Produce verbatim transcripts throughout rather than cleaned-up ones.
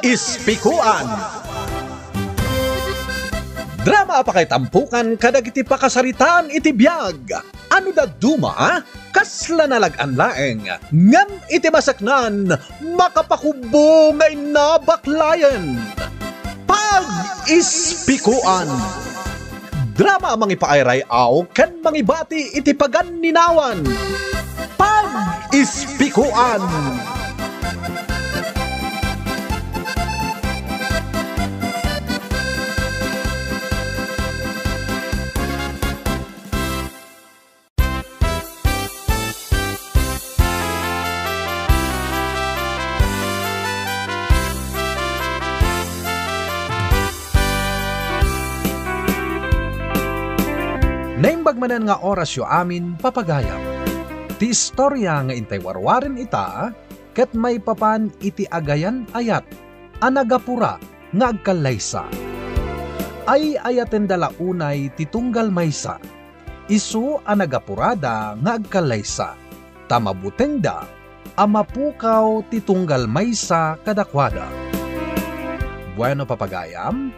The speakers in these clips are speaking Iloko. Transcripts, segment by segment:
Pag-ispikuan. Drama a pakaitampukan kadagiti pakasaritaan iti biag. Ano dadduma, kasla nalag-an laeng, ngem iti maseknan, makapakubbo nga innabaklayen. Pag-ispikuan. Drama a mangipaayray-aw ken mangibati iti paganninawan. Pag-ispikuan. Naimbag manen nga orasyo amin, papagayam. Ti istoria nga intay warwaren ita, ket maipapan iti agayan-ayat a nagapura nga agkallaysa. Ay-ayatenda la unay ti tunggal maysa. Isu a nagapurada nga agkallaysa, ta mabutengda a mapukaw ti tunggal maysa kadakuada. Bueno, papagayam,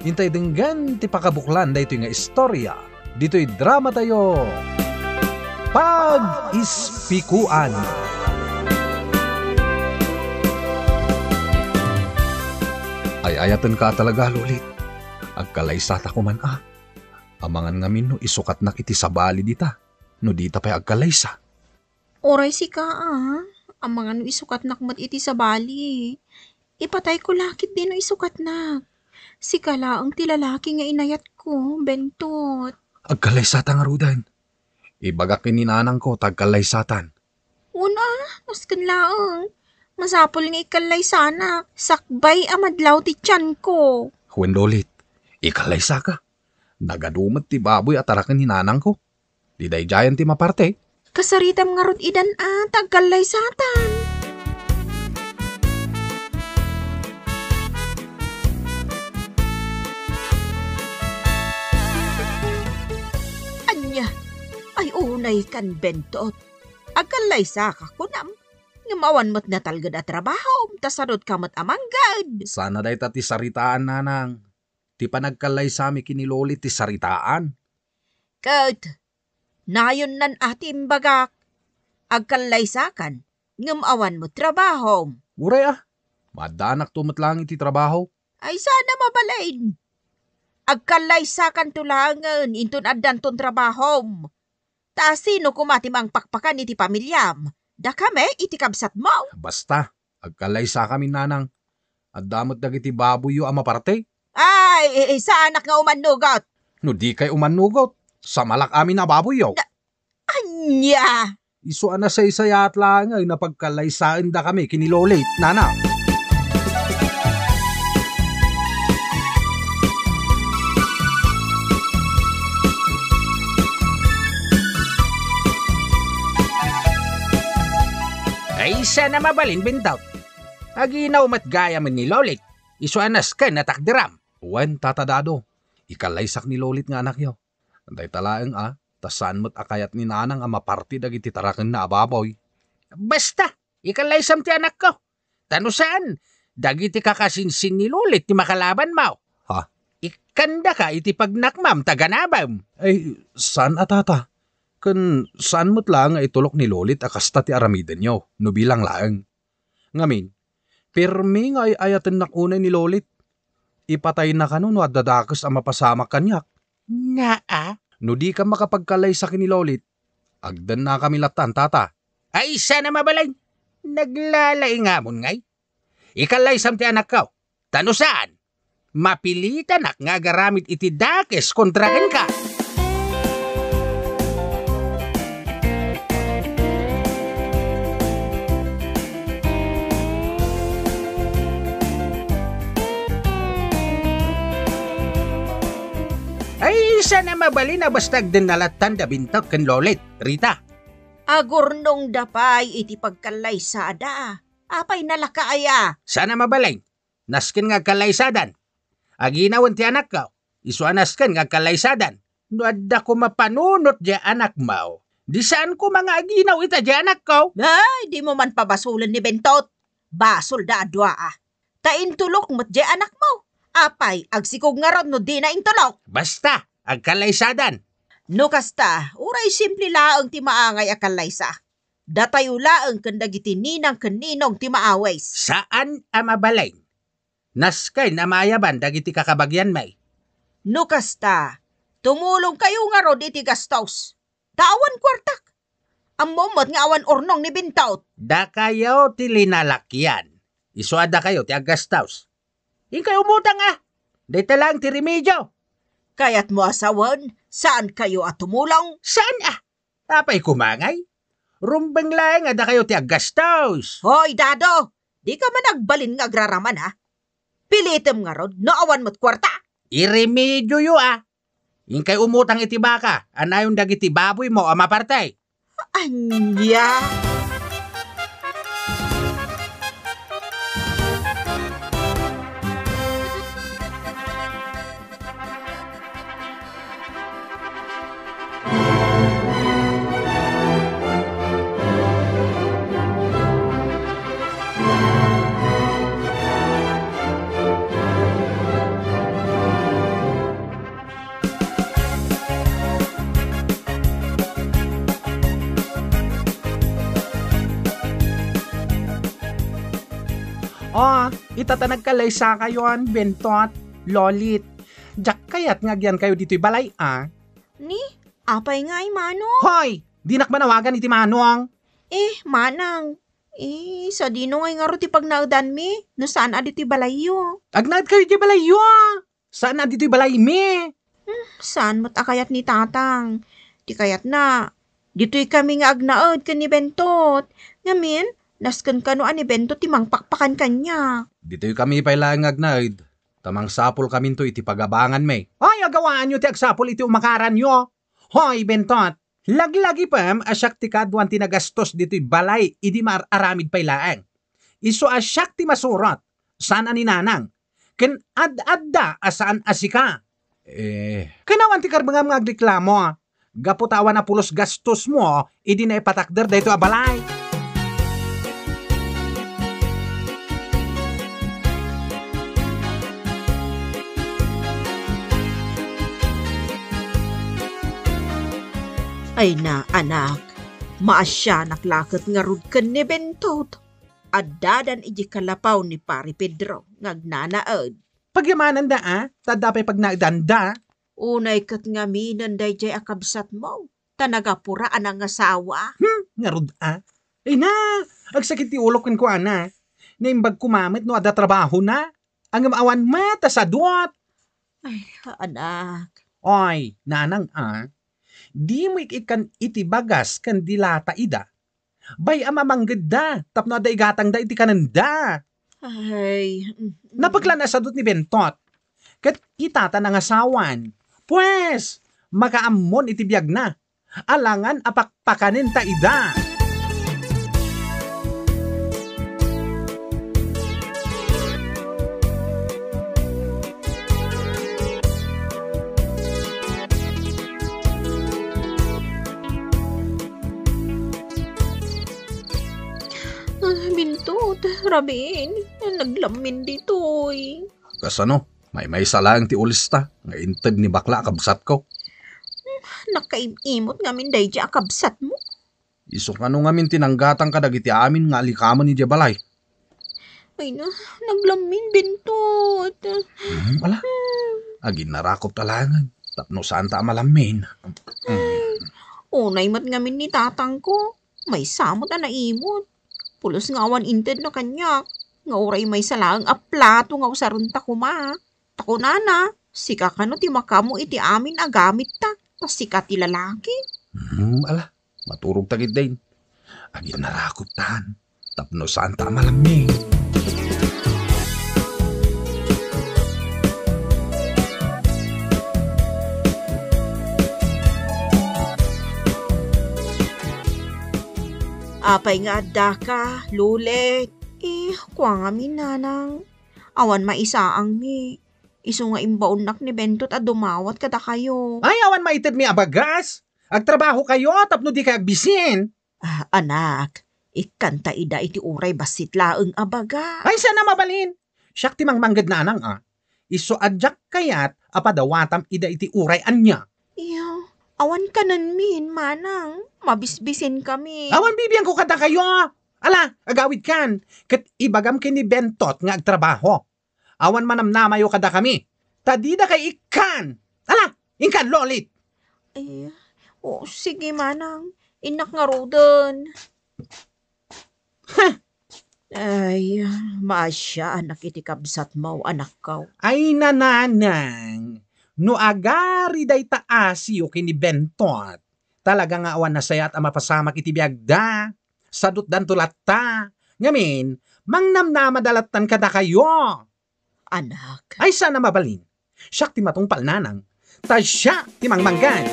intay denggen ti pakabuklan daytoy nga istoria ditoy dramatayo, Pag-ispikuan. Ay-ayatenka a talaga, Lolit. Agkallaysata koman a. Amangan ngamin no isukatnak iti sabali dita, no dita pay agkallaysa. Uray sika, a. Amangan no isukatnak met iti sabali. Ipatayko la ketdi no isukatnak. Sika laeng ti lalaki nga inayatko, Bentot. Agkallaysata ngaruden. Ibagak ken ni nanangko ta agkallaysatan. Wen a, nasken laeng. Masapul nga ikkallaysanak, sakbay a madlaw ti tianko. Wen, Lolit, ikallaysaka. Nagadu met ti baboy a taraken ni nanangko. Di daydiayen ti maparte. Kasaritam ngarud idan a ta agkallaysatan. Ania? Ay unay kan Bentot. Agkallaysaka kunam. Ngem awan met natalged a trabahom, ta sadutka met a mangged. Sana dayta ti saritaan, nanang. Ti panagkallaysami ken ni Lolit ti saritaan. Ket, nayonnan a ti imbagak, agkallaysakan, ngem awan met trabahom. Uray a, maaddaanakto met laeng iti trabaho. Ay, sana mabalin. Agkallaysakanto laengen inton addanton trabahom. Ta sino koma ti mangpakpakan iti pamiliam? Dakami iti kabsatmo? Basta, agkallaysakami, nanang. Adda met dagiti baboyyo a maparte. Ay, i-, i-, saanak nga umannugot. No dikay umannugot, samalak amin a baboyyo. Na-, ania? Isu a nasaysayaat laeng a napagkallaysaendakami ken ni Lolit, nanang. Ay, sana mabalin, Bentot. Aginaw met gayam ni Lolit. Isu a nasken a takderam. Wen, Tata Dado, ikallaysak ni Lolit nga anakyo. Dayta laeng a, ta saan met a kayat ni nanang a maparti dagiti tarakenna a baboy. Basta, ikallaysam ti anakko. Ta no saan, dagiti kakasinsin ni Lolit ti makalabanmo. Ha? Ikkandaka iti pagnakmam ta ganabem. Ay, saan a, Tata. Ken saan met laeng nga itulok ni Lolit a kasta ti aramidenyo, no bilang laeng. Ngamin, pirmi nga ay-ayatennak unay ni Lolit. Ipatayna kano no adda dakes a mapasamak kaniak. Naa? No dika makapagkallaysa ken ni Lolit, agdennakami lattan, Tata. Ay, sana mabalin. Naglalaingamon ngay. Ikallaysam ti anakko. Ta no saan, mapilitanak nga agaramid iti dakes kontra kenka. Ay, sana mabalin a basta agdenna lattan da Bentot ken Lolit, Rita. Agurnongda pay iti pagkallaysada. Apay nalaka aya? Sana mabalin. Nasken nga agkallaysadan. Aginawen ti anakko, isu a nasken nga agkallaysadan. No adda koma panunot diay anakmo, di saan koma nga aginaw ita diay anakko. Ay, dimo man pabasolen ni Bentot. Basolda a dua a. Ta intulok met jay anakmo. Apay, agsikog ngarud no dina intulok? Basta, agkallaysadan. No kasta, uray simple laeng ti maangay a kallaysa. Datayo laeng ken dagiti ninang ken ninong ti maawis. Saan a mabalin. Nasken a maayaban dagiti kakabagianmi. No kasta, tumulongkayo ngarud iti gastos. Ta awan kuartak. Ammom met nga awan urnong ni Bentot. Dakayo ti linalakian. Isu a dakayo ti aggastos. Inkay umutang a. Dayta laeng ti remedio. Kayatmo a sawen, saankayo a tumulong? Saan a? Apay koma ngay? Rumbeng laeng a dakayo ti aggastos. Hoy, Dado! Dika man agbalin nga agraraman, ha? Pilitem ngarud no awan met kuarta. Iremedioyo, a. Inkay umutang iti baka a nayon dagiti baboymo a maparte. Ania? O, ita ta nagkallaysakayon, Bentot, Lolit. Diak kayat nga agyankayo ditoy balay, a. Ni, apay ngay, Manong? Hoy! Dinak man awagan iti Manong. Eh, Manang. Eh, sadino ngay ngarud ti pagnaedanmi no saan a ditoy balayyo? Agnaedkayo iti balayyo, a. Saan a ditoy balaymi. Hmm, saan met a kayat ni Tatang. Ti kayatna, ditoy kami nga agnaed ken ni Bentot. Ngamin, nasken kano a ni Bentot ti mangpakpakan kaniak. Ditoy kami pay laeng nga agnaed, ta mangsapul kaminto iti pagabanganmi. Ay, agawaanyo ti agsapul iti umakaranyo. Hoy, Bentot, laglagipem a siak ti kaaduan ti nagastos ditoy balay idi maar-aramid pay laeng. Isu a siak ti masurot, saan a ni Nanang, ken ad-adda a saan a sika. Eh. Ken awan ti karbengam nga agreklamo, gapu ta awan a pulos gastosmo idi naipatakder daytoy a balay. Ay na, anak, maasianak la ket ngarud ken ni Bentot. Addadan idiay kalapaw ni Pari Pedro nga agnanaed. Pagyamananda, a, ta adda pay pagnaedanda. Unay ket ngaminen daydiay a kabsatmo, ta nagapura a nangasawa. Hmm, ngarud, a. Ay na, agsakit ti ulok kenkuana. Naimbag koma met no adda trabahona. Ngem awan met a sadut. Ay, anak. Oy, nanang, a. Dimo ik-ikkan iti bagas ken dilata ida. Bay-am a manggedda tapno adda igatangda iti kanenda. Ay, mm, mm. Napeklan a sadut ni Bentot. Ket ita ta nangasawan. Pues, makaammon iti biagna. Alangan a pakpakanen ta ida. Ah, Bentot, rabiin, naglammin ditoy. Kasano? Maymaysa laeng ti ulista nga inted ni bakla a kabsatko. Hmm, nakaim-imot ngamin daydiay a kabsatmo. Isu kano ngamin ti nanggatang kadagiti amin nga alikamen idiay balay. Ay na, naglammin, Bentot. Hmm, ala. Hmm. Aginnarakop ta laengen tapno saanta a malammin. Hmm. Ay, unay met ngamin ni tatangko. Maysa met a naimot. Pulos nga awan intedna kaniak, nga uray maysa laeng a plato nga usarenta koma. Ta kunana, sika kano ti makaammo iti amin a gamitta, ta sika ti lalaki. Hmm, ala, maturogta ketdin. Aginnarakoptan, tapno saanta a malammi. Apay nga addaka, Lulet? Eh, kua ngamin, nanang. Awan maisaangmi. Isu nga imbaonnak ni Bentot a dumawat kadakayo. Ay, awan maitedmi a bagas. Agtrabahokayo tapno dikay agbisin. Ah, anak, ikkanta ida iti uray bassit laeng a baga. Ay, saan a mabalin. Siak ti mangmangged, nanang, a. Isu a diak kayat a padawatam ida iti uray ania. Iyo, awan kanenmin, manang. Mabisbisinkami. Awan bibiangko kadakayo. Ala, agawidkan, ket ibagam ken ni Bentot nga agtrabaho. Awan manamnamayo kadakami. Ta didakay ikkan. Ala, inkan, Lolit. Ay, o, sige, manang. Innak ngaruden. Huh! Ay, maasianak iti kabsatmo, anakko. Ay, nanang, no agari dayta asiyo ken ni Bentot, talaga nga awan nasayaat a mapasamak iti biagda. Sadutdanto latta. Ngamin, mangnamnamada lattan kadakayo. Anak. Ay, saan a mabalin. Siak ti matungpal, nanang. Ta siak ti mangmangged.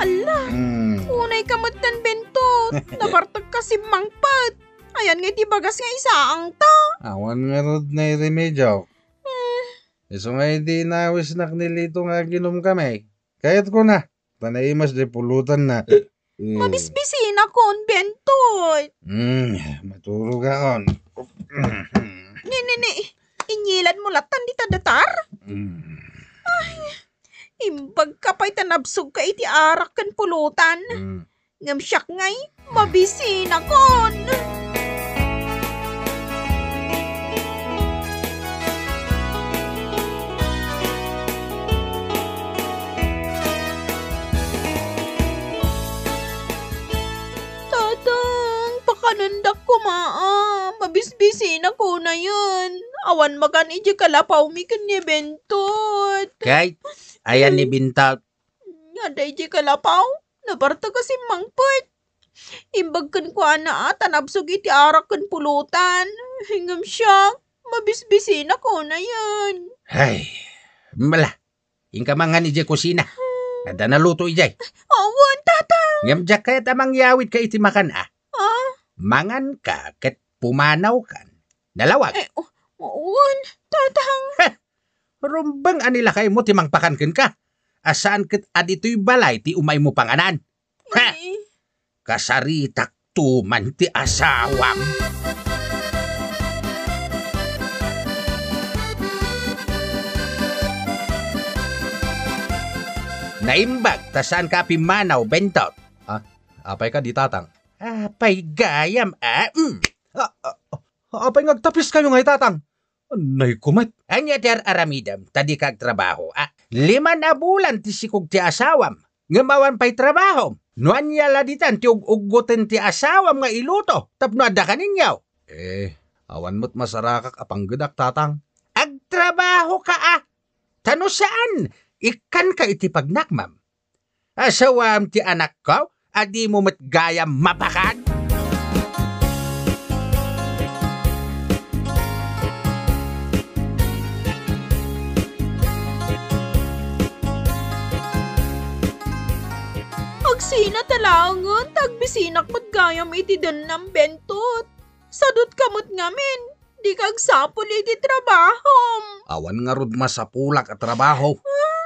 Alla, mm, unay ka met tan, Bentot. Nabartek ka simmangpet. Ayan nga iti bagas nga isaangta. Awan ngarud nairemedio. Hmm. Isu nga idi inawisnak ni Lito nga aginumkami, kayatko na, ta naimas di pulutanna. Mm. Mabisbisinakon, Bentot. Mm, maturogakon. Ni, ni, ni, inyiladmo lattan dita datar? Mm. Ay, imbagka pay ta nabsogka iti arak ken pulutan. Mm. Ngem siak ngay, mabisinakon. Tatang, pakanendak koma, a. Mabisbisinak unayen. Awan makan idiay kalapawmi ken ni Bentot. Kay, ayan ni Bentot. Adda idiay kalapaw, nabartek a simmangpet. Imbag kenkuana a ta nabsog iti arak ken pulutan. Ngem siak, mabisbisinak unayen. Ay, mala, inka mangan idiay kusina. Adda naluto idiay. Awan, Tatang. Ngem diak kayat a mangyawidka iti makan, a. Ah? Manganka ket pumanawkan. Nalawag. Eh, o-, awan, Tatang. Heh! Rumbeng a ni lakaymo ti mangpakan kenka, a saan ket a ditoy balay ti umaymo panganan. Ha? Ay. Kasaritak tuman ti asawam. Naimbag ta saanka a pimmanaw, Bentot. Ah, apay kadi, Tatang? Apay gayam, a? Mm. Ah, ah, ah, apay nga agtapiskayo ngay, Tatang? Nay ko met. Ania ti ar-aramidem ta dika agtrabaho, a? Lima a bulan ti sikog ti asawam, ngem awan pay trabahom. No ania la ditan ti ug-uggoten ti asawam nga iluto tapno adda kaninyo? Eh, awan met masarakak a panggedak, Tatang. Agtrabahoka, a? Ta no saan, ikkanka iti pagnakmam. Asawam ti anakko, a dimo met gayam mapakan? Agsina ta laengen ta agbisinak met gayam iti dennam, Bentot. Sadutka met ngamin, dika agsapul iti trabahom. Awan ngarud masapulak a trabaho. Ah?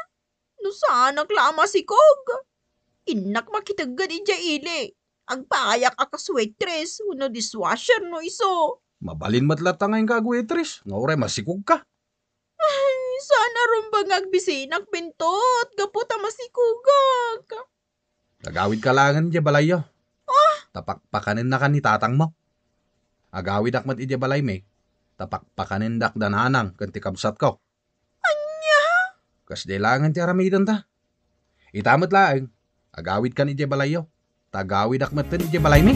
No saanak la a masikog, innak makitegged idiay ili. Agpaayak a kas waitress wenno dishwasher no isu. Mabalin met latta nga inka agwaitress nga uray masikogka. Ay, saan a rumbeng nga agbisinak, Bentot, gapu ta masikogak. Agawidka laengen idiay balayyo. Ah! Ta pakpakanennakan ni tatangmo. Agawidak met idiay balaymi, ta pakpakanendak da nanang ken ti kabsatko. Ania? Kasdi laengen ti aramidenta. Ita met laeng, agawidkan idiay balayyo, ta agawidak metten idiay balaymi.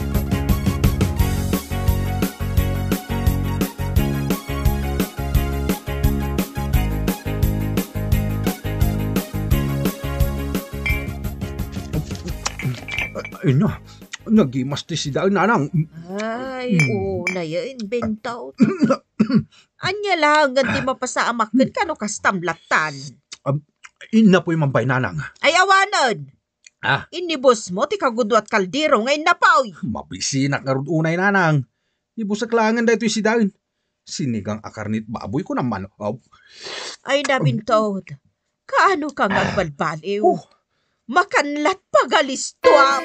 Ay, na, nagimas ti sidaen, nanang. Ay, mm, unayen, Bentot. Ania laengen ti mapasaamak kenka no kastam lattan? Ab-, innapoy man pay, nanang. Ay, awanen. Ah? Inibusmo ti kagudua ti kaldero nga innapoy. Mabisinak ngarud unay, nanang. Ibusek laengen daytoy sidaen. Sinigang a karne iti baboy, kunam man. Aw. Ay, Damintot, kaano ka nga agbalbaliw? Oh. Makanlat pagalistuam.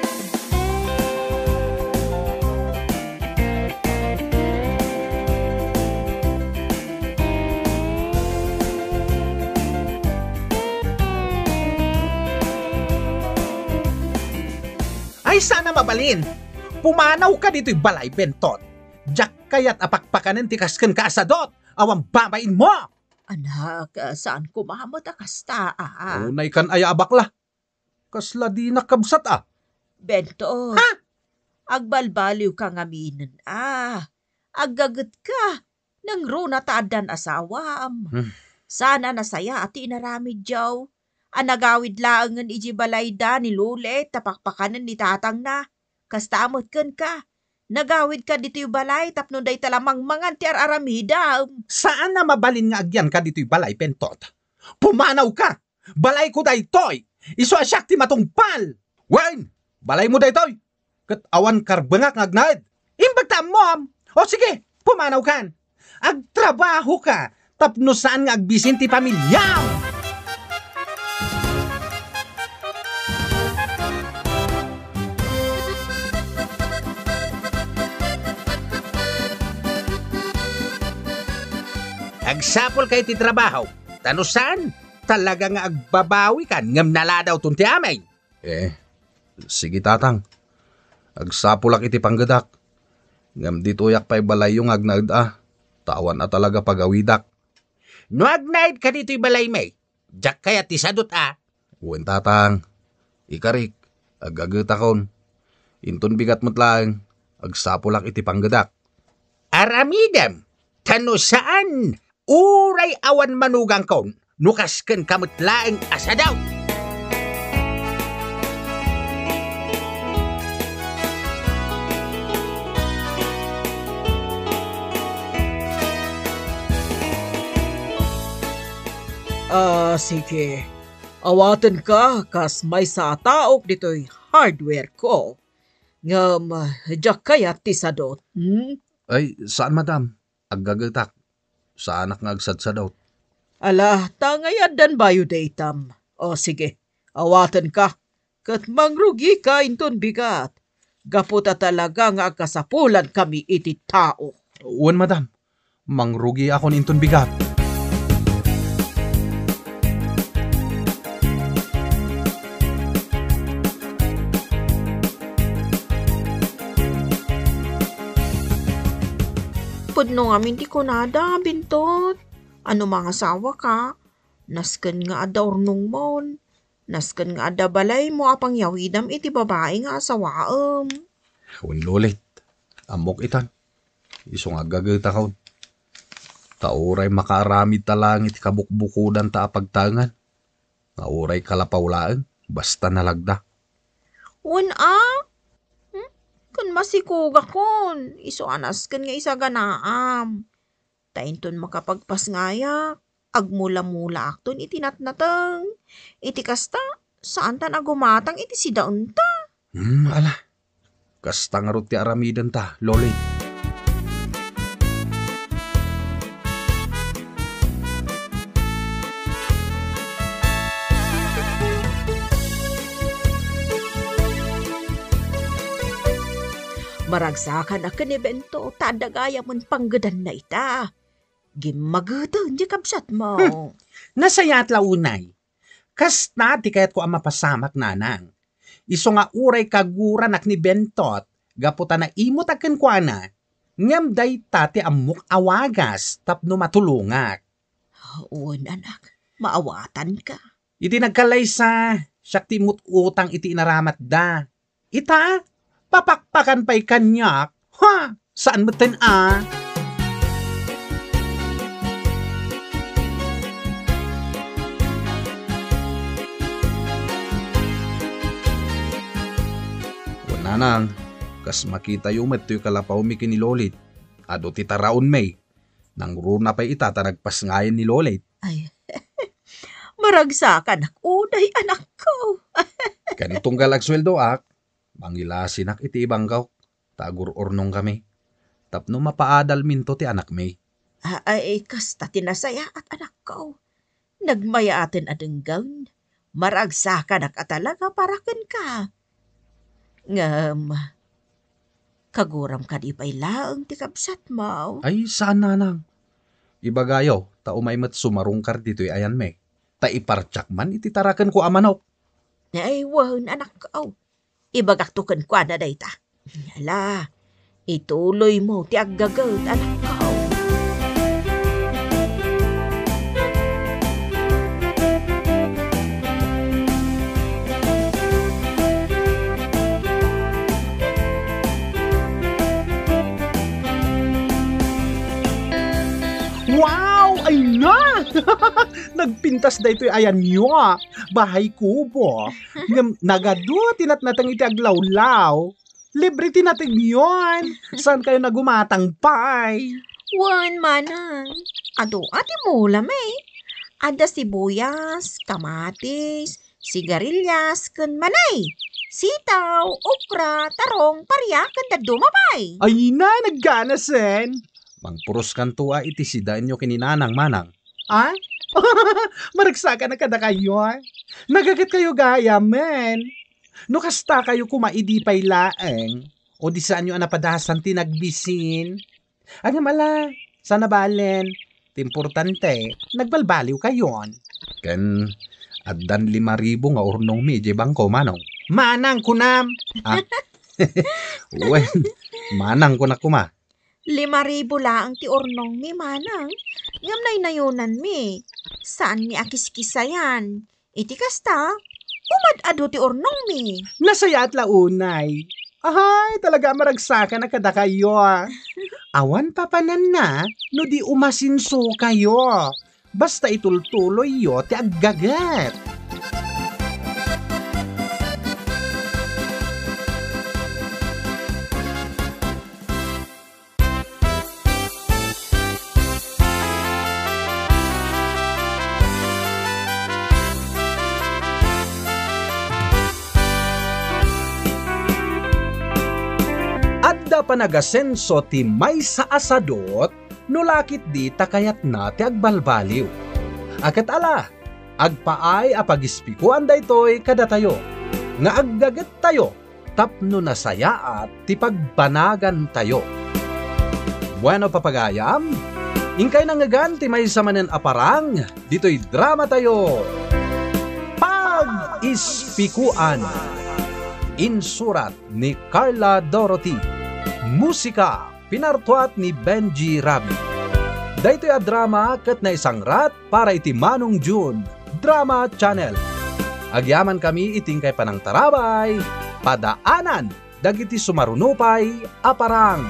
Ay, saan a mabalin. Pumanawka ditoy balay, Bentot. Diak kayat a pakpakanen ti kas kenka a sadot. Awan babainmo. Anak, ah, saan koma met a kasta, ah. Unay kan aya a bakla. Kasla dinak kabsat, ah. Bentot, ha? Agbalbaliwka ngaminen, ah. Aggagetka, nangruna ta addan asawam. Hmm. Saan a nasayaat ti inaramidyo. A nagawid laengen idiay balayda ni Lolet ta pakpakanen ni tatangna. Kasta met kenka. Nagawidka ditoy balay tapno dayta la mangmangan ti ar-aramidem. Saan a mabalin nga agyanka ditoy balay, Bentot. Pumanawka! Balayko daytoy! Isu a siak ti matungpal! Wen, balaymo daytoy! Ket awan karbengak nga agnaed. Imbag ta ammom! O sige, pumanawkan! Agtrabahoka tapno saan nga agbisin ti pamiliam! Agsapulka iti trabaho, ta no saan, talaga nga agbabawikan ngem naladawton ti amin. Eh, sige, tatang. Agsapulak iti panggedak. Ngem ditoyak pay balayyo nga agnaed a, ta awan a talaga pagawidak. No agnaedka ditoy balaymi, diak kayat ti sadot a. Wen, tatang. Ikarik, agagetakon. Inton bigat met laeng, agsapulak iti panggedak. Aramidem, ta no saan, uray awan manugangkon, no kas kenka met laeng a sadaw. Ah, sige. Awatenka kas maysa a taok ditoy hardware ko. Ngem, diak kayat ti sadot, hmm? Ay, saan, madam. Aggagetak. Saanak nga agsadsadot. Ala, ta ngay addan bayo daytam. O, sige, awatenka. Ket mangrugika inton bigat. Gapu ta talaga nga agkasapulankami iti tao. Wen, madam. Mangrugiakon inton bigat. Pudno ngamin ti kunada, Bentot. Ano mangasawaka? Nasken nga adda urnongmon. Nasken nga adda balaymo a pangyawidam iti babai nga asawaem. Wen, Lolit. Ammok itan. Isu nga aggagetakon. Ta uray makaaramidta laeng iti kabukbukodanta a pagtaengan. Nga uray kalapaw laeng, basta nalagda. Wen a? Hmm? Ken masikugakon, isu a nasken nga isaganaam. Ta inton makapagpasngayak, agmulamulaakton iti natnateng. Iti kasta, saantan a gumatang iti sidaenta. Hmm, ala. Kasta ngarud ti aramidenta, Loli. Maragsakanak ken ni Bento, ta adda gayamen panggedanna ita. Gimmageten ti kabsatmo. Hmm. Nasayaat la unay. Kasta ti kayatko a mapasamak, nanang. Isu nga uray kaguranak ni Bentot, gapu ta naimutak kenkuana, ngem dayta ti ammok a wagas tapno matulongak. Wen, anak, maawatanka. Iti nagkallaysa, siak ti immut-utang iti inaramatda. Ita, papakpakan pay kaniak. Ha! Saan metten a? Wen, nanang, kas makitayo met toy kalapawmi ken ni Lolit, adu ti taraonmi. Nangruna pay ita ta nagpasngayan ni Lolit. Ay, maragsakanak unay, anakko. Ken tunggal agsueldoak, mangilasinak iti ibangkak ta agur-urnongkami tapno mapaadalminto ti anakmi. Ay, kasta ti nasayaat, anakko. Nagmayaaten a denggen. Maragsakanak a talaga para kenka. Ngem, kaguram kadi pay laeng ti kabsatmo. Ay, saan, nanang. Ibagayo, ta umay met sumarungkar ditoy ayanmi. Ta ipartiak man iti tarakenko a manok. Ay, wen, anakko. Ibagakto kenkuana dayta. Ala, ituloymo ti aggaget, anakko. Wow! Ay na! Nagpintas daytoy ayanyo, ah. Bahay kubo. Ngem nagadu ti natnateng iti aglawlaw. Libre ti natengyon. Saan kayo nagumatang pay? Wen, manang. Adu a ti mula, may. Adda sibuyas, kamatis, sigarilyas, ken malay. Sitaw, okra, tarong, paria, ken dadduma pay. Ay na, nagganasen. Mangpuroskanto a iti sidaenyo ken ni nanang, manang. Ah? Maragsakanak a dakayo, ah. Nagaget kayo gayam, men. No kasta kayo koma idi pay laeng, o di saanyo a napadasan ti nagbisin. Ngem ala, saan a balen. Ti importante, nagbalbaliw kayon. Ken addan lima ribu nga urnongmi idiay bangko, manong. Manang kunam! Ah? Wen, manang kunak koma. Lima ribu laeng ti urnongmi, manang. Ngem naynayonanmi. Saanmi a kiskisayan. Iti kasta, umad-adu ti urnongmi. Nasayaat la unay. Ahay, talaga a maragsakanak a dakayo, ah. Awan papananna no di umasinso kayo. Basta itultuloyyo ti aggaget. Adda panagasenso ti maysa a sadut no la ketdi ta kayatna ti agbalbaliw. A ket ala, agpaay a pagispikoan daytoy kadatayo, nga aggagettayo tapno nasayaat ti pagbanagantayo. Bueno, papagayam, inkay nangngegan ti maysa manen a parang ditoy dramatayo, Pag-Ispikoan. Insurat ni Carla Dorothy. Musika, pinartuat ni Benji Rabi. Daytoy a drama ket naisangrat para iti Manong June Drama Channel. Agyamankami iti inkay panangtarabay, padaanan dagiti sumaruno pay a parang.